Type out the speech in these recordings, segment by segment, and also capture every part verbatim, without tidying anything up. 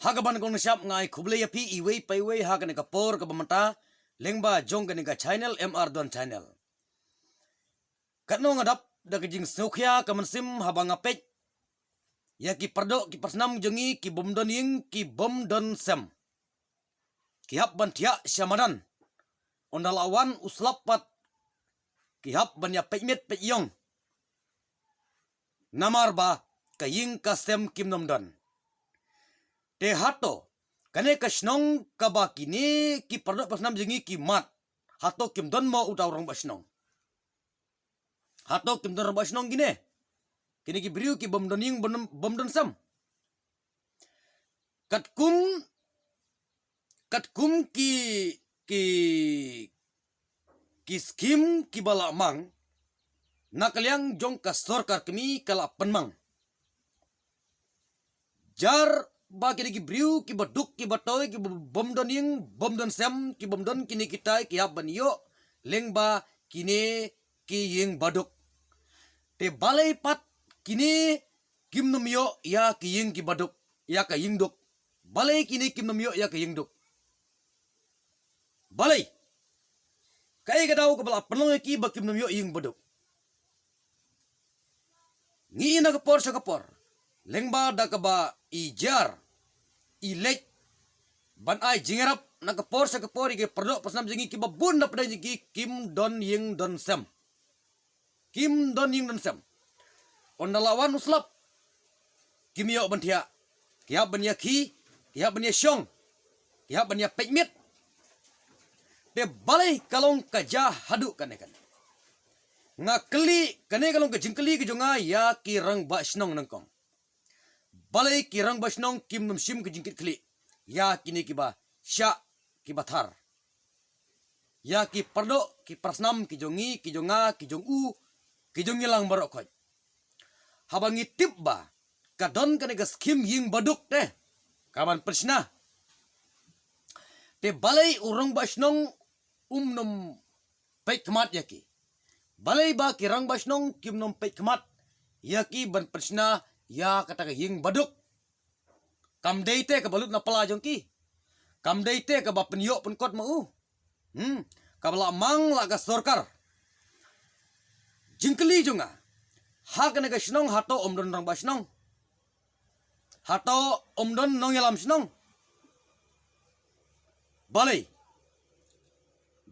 Ha kaba nyngkong nyngshap nga ai khublei ïa phi iwei pa iwei ha kane ka por kaba mynta lyngba jong kane ka channel M R Don Channel. Katno nga dap da ka jingsngewkhia ka mynsiem haba nga peit ïa ki pardoh ki parsnam jong ngi ki bym don ïing ki bym don sem. Ki hap ban thiah sha madan. Ynda la wan u slap pat ki hap ban ïa peit miet peit ïong. Namar ba ka ïing ka sem kim nym don. Te hato kane ka shnong kaba kine ki pardoh parsnam jong ngi ki mad, hato kim don mo uta u rangbah shnong? Hato kim don rangbah shnong kine? Kine ki briew ki bym don ïing bym, bym don sem. Katkum, katkum ki, ki, ki skim kiba la mang na ka liang jong ka sorkar kmie ka la pynmang. Jar ba kine ki briew kiba duk kiba toi kiba bym don ïing bym don sem ki bym don kine kitai ki hap ban ïoh lyngba kine ki ïing baduk. Te balei pat kine kim nym ïoh ïa ki ïing kiba duk, ïa ka ïing duk? Balei kine kim nym ïoh ïa ka ïing duk? Balei? Kaei ka daw kaba la pynlong ïa ki ba kim nym ïoh ïing baduk? Ngi i na ka por sha ka por lyngba da kaba i jar i leit ban ai jingïarap na ka por sha ka por ïa ki pardoh parsnam jong ngi kiba bun na pdeng jong ngi kim don ïing don sem. Kim don ïing don sem. Ynda la wan u slap kim ïoh ban thiah. Ki hap ban ïa khie, ki hap ban ïa shong, ki hap ban ïa peit miet. Te balei ka long ka jia haduh kane kane? Nga kylli, kane ka long ka jingkylli ka jong nga ïa ki rangbah shnong nyngkong. Balei ki rangbah shnong kim nym shim ka jingkitkhlieh ïa kine kiba shah kiba thar, ïa ki pardoh ki parsnam ki jong ngi ki jong nga ki jong u ki jong ngi lang baroh khoit? Haba ngi tip ba ka don kane ka skim ïing baduk te ka ban pynshna. Te balei u rangbah shnong um nym peit khmat ïa ki? Balei ba ki rangbah shnong kim nym peit khmat ïa ki ban pynshna ïa kata ka ïing baduk? Kam dei te kaba lut na pla jong ki? Kam dei te kaba pynïoh pynkot ma u? Hmm, kaba la mang la ka sorkar. Jingkylli jong nga, ha kane ka shnong hato um don rangbah shnong? Hato um don nongïalam shnong? Balei?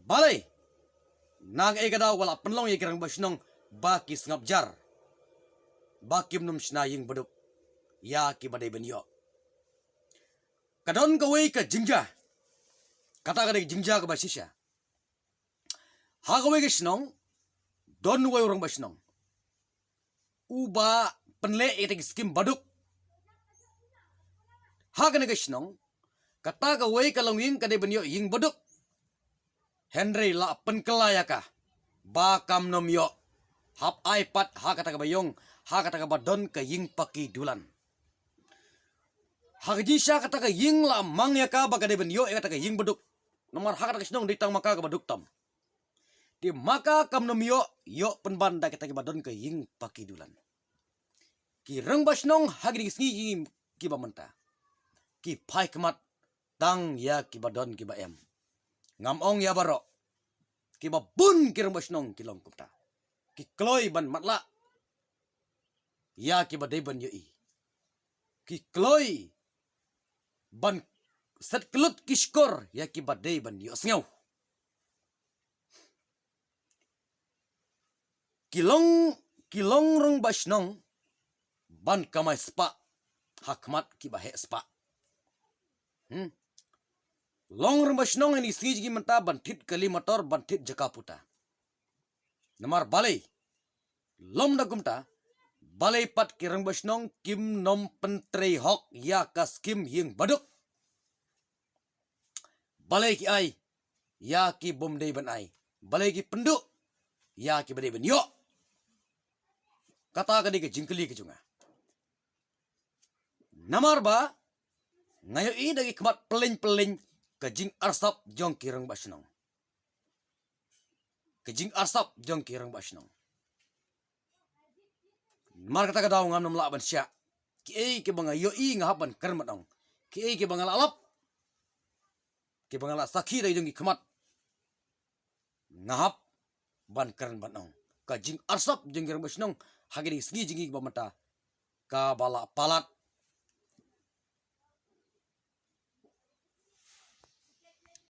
Balei? Nang ei ka daw ba la pynlong ïa ki rangbah shnong ba ki sngap jar, ba kim nym shna ïing baduk ïa kiba dei ban ïoh? Ka don kawei ka jingjia. Kata ka dei ka jingjia kaba shisha. Ha kawei ka shnong don uwei u rangbah shnong uba pynleh ïa kata ki skim baduk. Ha kane ka shnong kata kawei ka longïing ka dei ban ïoh ïing baduk. Hynrei la pynkylla ïa ka ba kam nym ïoh. Hap ai pat ha kata kaba ïong, ha kata kaba don ka ïing paki dulan. Ha ka jingshisha kata ka ïing la mang ïa ka ba ka dei ban ïoh ïa kata ka ïing baduk. Namar ha kata ka shnong dei tang ma ka kaba duk tam. Te ma ka kam nym ïoh, ïoh pynban da kita kiba don ka ïing paki dulan. Ki rangbah shnong ha kine ki sngi kiba mynta ki phai khmat tang ïa kiba don kiba em. Ngam ong ïa baroh, kiba bun ki rangbah shnong ki long kumta. Ki kloi ban matlah ïa kiba dei ban ïohi. Ki kloi ban set kyllut ki shkor ïa kiba dei ban ïohsngew. Ki long, ki long rangbah shnong ban kamai spah ha khmat kiba heh spah. Hmm. Long rangbah shnong ha kine ki sngi kiba mynta ban thied kali motor, ban thied jaka puta. Namar balei? Lymda kumta, balei pat ki rangbah shnong kim nym pyntrei hok ïa ka skim ïing baduk? Balei ki ai ïa ki bym dei ban ai? Balei ki pynduh ïa kiba dei ban ïoh? Kata ka dei ka jingkylli ka jong nga. Namar ba nga ïohi da ki khmat pylleng pylleng ka jingarsap jong ki rangbah shnong. Ka jingarsap jong ki rangbah shnong. Namar kata ka daw ngam nym lah ban shah. Kiei kiba nga ïohi nga hap ban kren ban ong. Kiei kiba nga la lap, kiba nga la sakhi da ki jong ki khmat, nga hap ban kren ban ong ka jingarsap jong ki rangbah shnong ha kine ki sngi jong ngi kiba mynta kaba la palat